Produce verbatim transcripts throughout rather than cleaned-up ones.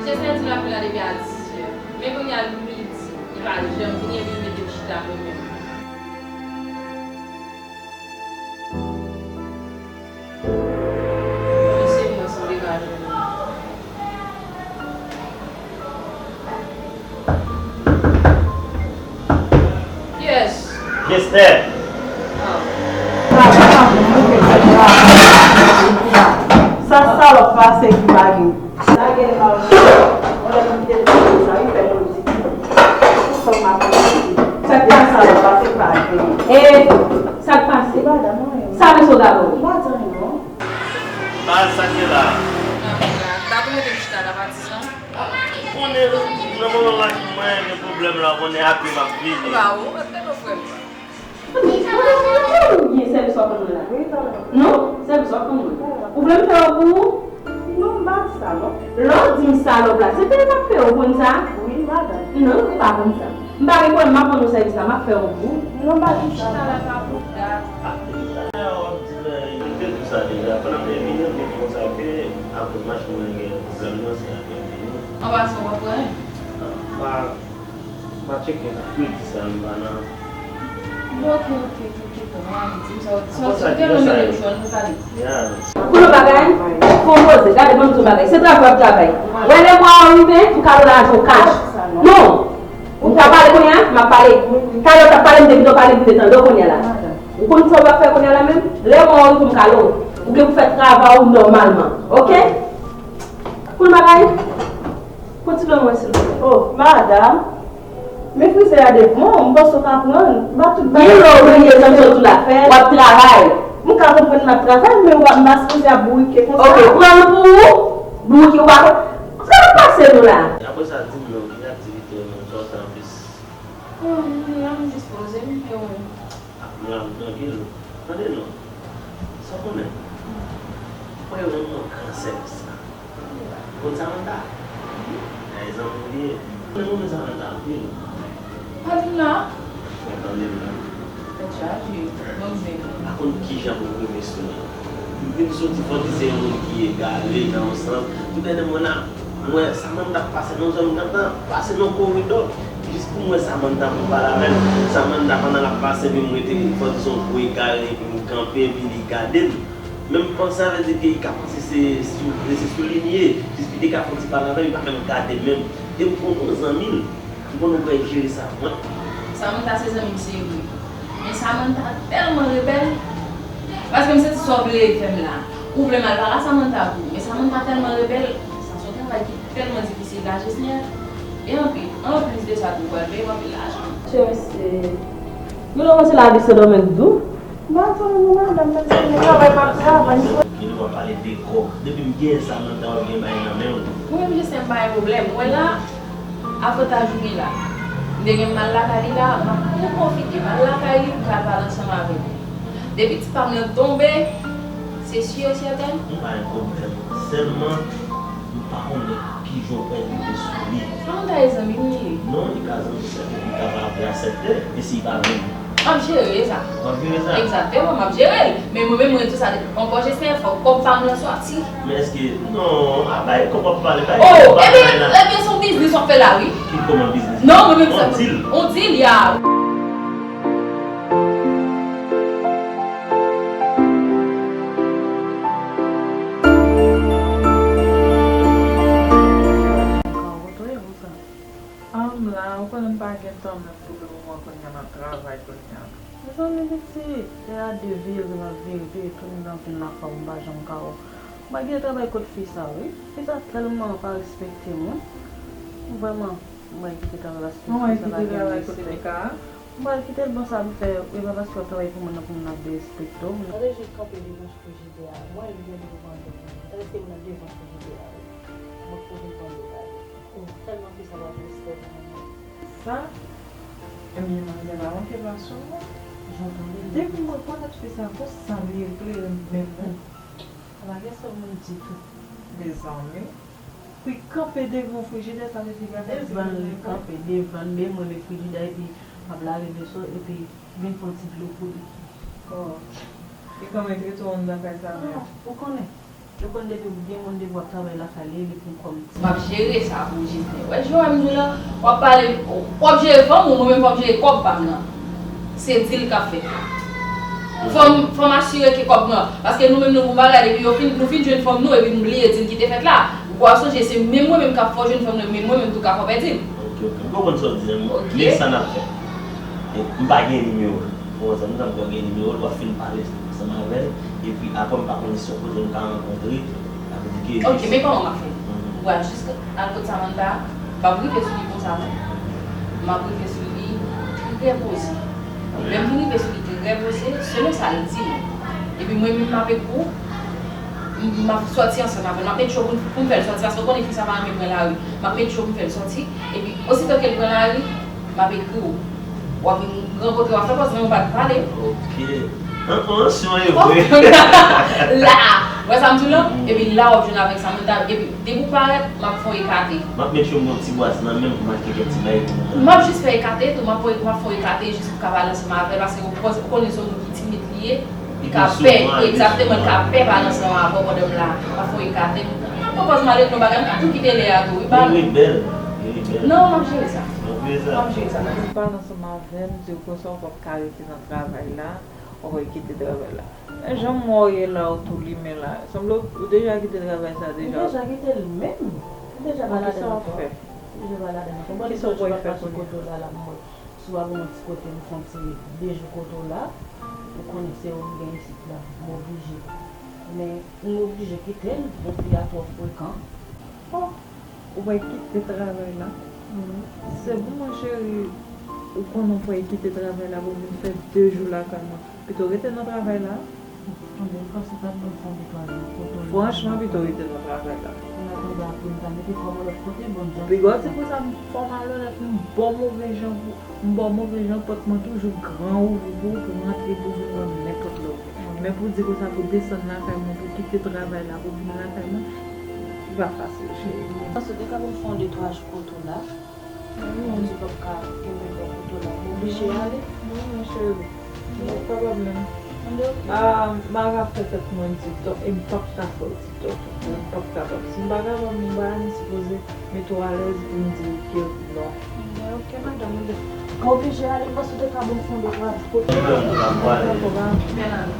Jesnè di l ap vin la depi a diz è. Men kounye a l midi, li pa janm vini epi l mete l chita mwen menm. Misye mwen sanble pa jwenn li. Kiyès? Kiyès tè? Ah. Sa salòp pase ki pa gen. Sa gen pa ou. Mwen lè m kite l sa, li fè mwen di. Pou sa m ap di. Sa k pase? Salòp pase pa gen. E, sa k pase? Sa mesye w ta ba w? M pa di anyen non. Baz, sa k gen la? Dakò, mete m chita la, patizan. Ou konnen, nan moman m ak mwen gen pwoblèm la, ou konnen apre m ap vini. Bravo, mwen te frè m. Ou gen sèvis w ap rann mwen la? Non, sèvis w ap rann mwen. Ou vle m fè w pou ou? Non, m pa di sa, non. Lè w di m salòp la, se peye m ap peye w, ou konn sa? Wi, madanm. Non, ou pa konn sa. M pa gen pwoblèm, m ap rann ou sèvis la, m ap fè w pou ou. Non, m pa di sa. Chita la pa pou dat. Ah, depi talè a w ap di, men, li te di sa deja. Pandan m te vini, m te di konsa ke akoz machin mwen gen pwoblèm nan, se apre m vini. An pasan, w pa pran? Ah, m pa, m pa tcheke non. Wi, di sa, m pa nan. Bon, ok, ok, ok, ok, bon, m ale, di m sa w, sa w, sa w te renmen m jwenn nou pale. Pou yon bagay, fè yon poze, gade, ban m di yon bagay. Se travay w ap travay. Wè lè mwa a rive, m ka ba w lajan w kach. Non! M ka pale kounye a, m ap pale. Talè w t ap pale, m te gentan pale, m te tande w kounye a la. Ou konn sa w ap fè kounye a la menm? Lè mwa a rive, m ka lè w. Ou gen pou fè travay ou nòmalman. Oke? Pou yon bagay, kontinye mwen, silvouplè. Oh, madanm. Men frizè a devan, m panse w ka pran l. M pa tout bagay. Gen lè w bliye sa m sot ou la. W ap travay. M ka konprann m ap travay, men w pa, m pa sipoze ap bourike konsa. Ok, pran l pou ou. Bourike, ou pa konn. Sa k ap pase nou la? Apre sa, di m non, ki aktivite ou menm, sa w fè anplis? Bon, m la, m jis poze m, e ou menm? Ah, m la, m trankil. Tande non. Sa w konnen? Mwen renmen yon gran sèvis la. Ou konn Samantha? Ay, zanmi m li ye. Mwen renmen Samantha anpil. Pa di m la. Mwen tande m la. Tèt chaje. Bon, m vin. M pa konn kijan pou m rive sou li. M vin soti fò di se yon moun ki egare nan yon sans. Tout lè m wè la, m wè Samantha ap pase nan zòn nan, pase nan koridò. Jis pou m wè Samantha pou m pale avè l. Samantha pandan l ap pase, epi m rete fò di se yon gwo egare, epi m kanpe, epi li gade m. Men m panse a vle di ke li ka fon ti se sou, se sou li m ye. Jis li te ka fon ti pale avè m, li pa menm gade m menm. E m konnen w zanmi l. M konnen w pral jere sa pou mwen. Samantha se zanmi m, se vre. Men Samantha tèlman rebèl. Paske m santi sa w vle fè m la. Ou vle m al pale a Samantha pou ou. Men Samantha tèlman rebèl. Sa se yon travay ki tèlman difisil la, Jesner. E anpil, anplis de sa tou, ou pral peye m anpil lajan. Cheri, se, nou lè w wè se lavi Sendomeng tou. M pa konnen non, madanm, men se travay m ap travay. Kilè w ap pale de kòb? Depi m genyen Samantha, w ap gen bagay nan men w. Ou menm, Jesner, m pa gen pwoblèm. Ou wè la, avantaj ou gen la. M te gen m al lakay li la, m ap tou pwofite, m al lakay li, m pral pale ansanm avè w. Depi ti pa m nan tonbe, se si e sèten. M pa gen pwoblèm. Sèlman, m pa konnen kijan w pral rive sou li. Samantha e zanmi m li ye. Non, li ka zanmi sèten, li ka pa vle aksepte, e si li pa vle? M ap jere sa. W ap jere sa? Egzakteman, m ap jere l. Men mwen menm, mwen di sa ankò, Jesner, fòk kòb pa m nan sòti. Men èske, non, a bay kòb w ap pale, bay kòb w ap pale la. Oh, ebyen, ebyen, se yon biznis w ap fè la, wi. Ki kòman biznis? Non, mwen menm, yon dil. Yon dil, ya. Anm la, ou konnen m pa gen tan menm pou le moman kounye a, m ap travay kounye a. Mezanmi pitit, lè a de vire, l ap vire, vire tounen nan vin nan fòm, m pa janm ka wè. M pa gen travay kot fi sa wi. Fi sa tèlman pa respekte moun. Vrèman, m pral kite travay la, si fi sa pa gen respè. M pral kite l, bon sa m fè, e pa paske w ap travay pou moun nan pou moun ap derespekte w. Gade jis kanpe devan frijidè a, mwen li gen devan de moun. Gade se moun nan devan frijidè a wi. Mwen pou vin konn detay. Ou tèlman fi sa pa t respè pou moun. Sa, ebyen manzè pa manke pa sou mwen. Jan w tande depi mwen konèt fi sa konsa li eklere m menm. Ala gen sèl moun ditou. Mezanmi. Pou l kanpe devan frijidè sa vle di gade devan l, li kanpe devan l, men mwen men frijidè epi m ap lave veso epi vin fè yon ti dlo pou li. Oh. E kòman l trete w anndan kay sa menm? Ou konnen. Yo konn depi gen moun depi w ap travay lakay li, li pran kòb li. M ap jere sa pou ou, Jesnè. Wè, jan w wè m di w la, w ap pale, w ap jere fanm ou, mwen menm fò m jere kòb pa m nan. Se deal k ap fèt la. Fò m, fò m asire ke kòb nan, paske nou menm nou gon bagay, depi yo fin, nou fin jwenn fanm nou, epi nou bliye deal ki te fèt la. Ou ka sonje, se menm mwen menm k ap fè w jwenn fanm nan, menm mwen menm tou ka fè w pèdi l. Ok, ok. M konprann sa w di a, men sa n ap fè. E, m pa gen nimewo l. Bon, zanmi, m t ap gen nimewo l, w ap fin pale ansanm avè l, epi apre m pa konnen si yon kote nou ka rankontre, sa vle di ke... Ok, men kòman m ap fè? Mhm. Ou pral jis al kot Samantha, m ap rive sou li konsa, non. M ap rive sou li trè poze. Lè m fin rive sou li trè poze, selon sa l di m, epi mwen menm m ap ekri w, m, m ap sòti ansanm avè l, m ap make sure pou m, pou m fè l sòti, paske w konnen fi sa pa renmen pran lari, m ap make sure pou m fè l sòti, epi ositò ke l pran lari, m ap ekri w. W ap vin rankontre, w ap fè pòz, men w pa t pale. Ok. An, an, si w ye vre. La! Wè sa m di w lan? Mhm. Epi la w ap jwenn avèk Samantha. Epi depi w parèt, m ap fè w ekate. M ap make sure m gen yon ti bwaz nan men m pou m achte kèk ti bagay pou mwen. M ap jis fè ekate tou, m ap fè, m ap fè w ekate jis pou w ka pale ansanm avè l, paske w konnen se yon moun ki timid li ye. Li ka pè, egzakteman, li ka pè pale ansanm avè w pandan m la. M ap fè w ekate. M ap pran pòz m al regle yon bagay, m ka tou kite lè a tou, wi, ba. Li rebèl. Li rebèl. Non, m ap jere sa. M ap jere sa. M ap jere sa. Ou pale ansanm avè m, di w konsa w p ap ka rete nan travay la, w ap kite travay la. Men jan m wè w ye la, ou tou limen la, sanble w, ou deja kite travay sa deja. M deja kite l menmen. M deja pa ladan l ankò. Kisa w fè? M deja pa ladan l ankò. Kisa w pral fè kounye a? Kote w la, la, m wè. Si w pa ban mwen ti kote m fè yon ti de jou kote w la, ou konnen se ou m gen isit la, m oblije. Men m oblije kite l, bon, fi a twò frekan. Oh, ou pral kite travay la? Mhm. Se bon, mon cheri, ou konnen ou pral kite travay la pou vin fè de jou lakay mwen. Pito rete nan travay la. Anben, m panse w ta dwe fè yon de twa jou kote w la. Franchman, pito rete nan travay la. An atandan, apre m ta mete kò m yon lòt kote, bon, jan. Piga w di konsa, m fè w malonèt, m ba w move jan pou, m ba w move jan, pòt mwen toujou gran ouvri pou ou, pou w rantre, pou w vin wè m nenpòt lè w vle. Wi. Men pou w di konsa, pou w desann lakay mwen, pou w kite travay la, pou w vin lakay mwen, li pa fasil, cheri. M panse w te ka pou m fè yon de twa jou kote w la. Mwen di w p ap ka kenbe m bò kote w la. M oblije ale. Non, non, cheri. M p ap kapab menm. Anben, oke. Ah, m pa ka fè tèt mwen di tò, e m p ap ka fè w di tò tou. M p ap kapab. Si m pa kapab, m pa menm sipoze mete w alèz pou m di w ke non. Anben, oke, madanm, anben. M oblije ale, m panse w te ka ban m fon de twa jou kote w la. Anben, m ap ale. Anben, ale.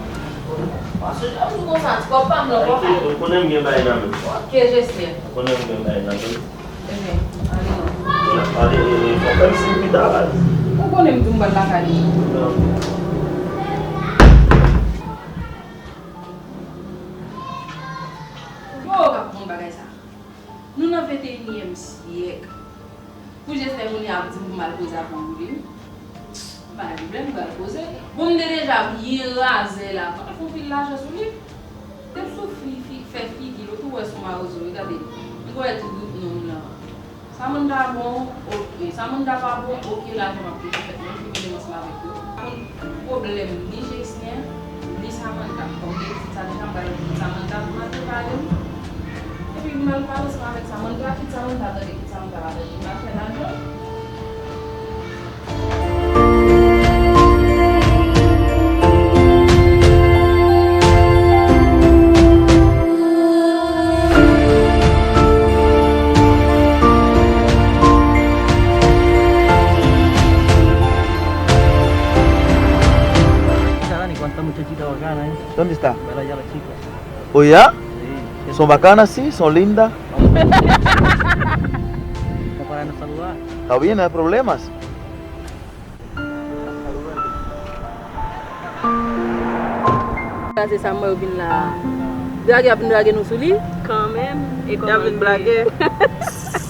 Paske jan m di w konsa, ti kòb pa m lan, w ap ale. Ou konnen m gen bagay nan men m. Oke, Jesnè. Ou konnen m gen bagay nan men m. Ebyen, ale non. N ap pale, e, e, fò fè m siy pita, baz. Ou konnen m di w m pral lakay li. Non. Yo, w ap konn bagay sa. Nou nan venteyinyèm syèk. Pou Jesnè kounye a ap di m pou m al poze avè yon moun. M pa gen pwoblèm, m pral poze. Bon, m te deja byen razè la. M pa fè anpil lajan sou li. Depi sou fi, fi, fè figi l, ou tou wè sou mawozo, wi, gade. M kwè tout gwoup nonm nan. Samantha bon, oke. Samantha pa bon, oke, lajan m ap toujou fèt menm, pou vini ansanm avèk yo. Konn pwoblèm ni Jesnè, ni Samantha. Kòm gen pitit sa deja, m pral di Samantha pou mal prepare m. Epi m al pale ansanm avèk Samantha, kit Samantha tande, kit Samantha pa tande, m al fè lajan. Sarà, ni quanta muchachita bacana, eh? ¿Dónde está? Bella già la chica. Oh, ya? Sí. Son bacanas, sí, son lindas. Está para nos saludar. Está bien, no hay problemas. Kraze sa, m wè yo vin la. Drage, y ap vin drage nou sou li. Kanmenm, e kòman l ye? Y ap vin blage.